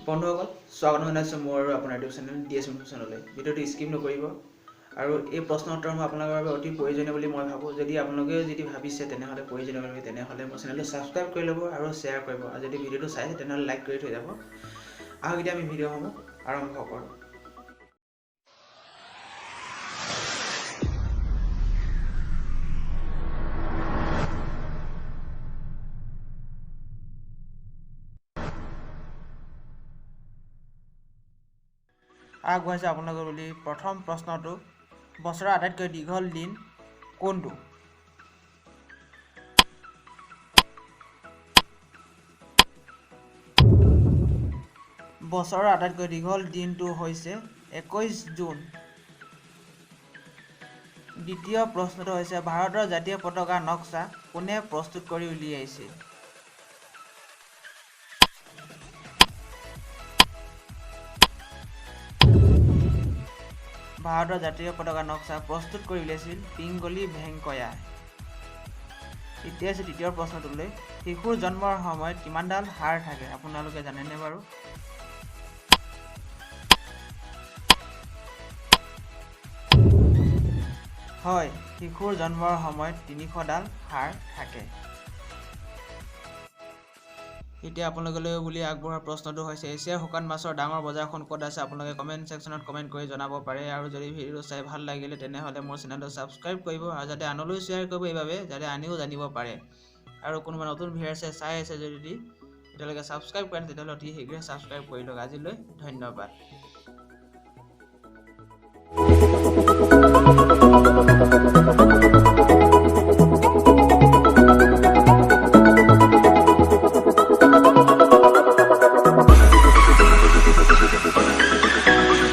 বন্ধুসকল, স্বাগতম জনাইছোঁ মোৰ আৰু আপোনাৰ ইউটিউব চেনেল ডি এছ চেনেললৈ। ভিডিঅ'টো স্কিপ নকৰিব আৰু এই প্ৰশ্ন উত্তৰসমূহ আপোনালোকৰ বাবে অতি প্ৰয়োজনীয় বুলি মই ভাবোঁ। যদি আপোনালোকেও যদি ভাবিছে তেনেহ'লে প্ৰয়োজনীয় বুলি, তেনেহ'লে মোৰ চেনেলটো ছাবস্ক্ৰাইব কৰি ল'ব আৰু শ্বেয়াৰ কৰিব, আৰু যদি ভিডিঅ'টো চাইছে তেনেহ'লে লাইক কৰি থৈ যাব। আহক এতিয়া আমি ভিডিঅ'সমূহ আৰম্ভ কৰোঁ। আগবাঢ়িছে আপোনালোকৰ বুলি প্ৰথম প্ৰশ্নটো, বছৰৰ আটাইতকৈ দীঘল দিন কোনটো? বছৰৰ আটাইতকৈ দীঘল দিনটো হৈছে 21 জুন। দ্বিতীয় প্ৰশ্নটো হৈছে, ভাৰতৰ জাতীয় পতাকা নক্সা কোনে প্ৰস্তুত কৰি উলিয়াইছিল? ভাৰতৰ জাতীয় পতাকা নক্সা প্ৰস্তুত কৰি উলিয়াইছিল পিংগলি ভেংকয়া। এতিয়া আছে তৃতীয় প্ৰশ্নটোলৈ, শিশুৰ জন্মৰ সময়ত কিমানডাল হাড় থাকে আপোনালোকে জানেনে বাৰু? হয়, শিশুৰ জন্মৰ সময়ত 300ডাল হাড় থাকে। এতিয়া আপোনালোকলৈ বুলি আগবঢ়োৱা প্ৰশ্নটো হৈছে, এছিয়াৰ শুকান মাছৰ ডাঙৰ বজাৰখন ক'ত আছে? আপোনালোকে কমেণ্ট ছেকশ্যনত কমেণ্ট কৰি জনাব পাৰে। আৰু যদি ভিডিঅ'টো চাই ভাল লাগিলে তেনেহ'লে মোৰ চেনেলটো ছাবস্ক্ৰাইব কৰিব আৰু যাতে আনলৈও শ্বেয়াৰ কৰিব, এইবাবে যাতে আনেও জানিব পাৰে। আৰু কোনোবা নতুন ভিউৱাৰ্ছে চাই আছে যদি এতিয়ালৈকে ছাবস্ক্ৰাইব কৰে তেতিয়াহ'লে অতি শীঘ্ৰে ছাবস্ক্ৰাইব কৰি লওক। আজিলৈ ধন্যবাদ।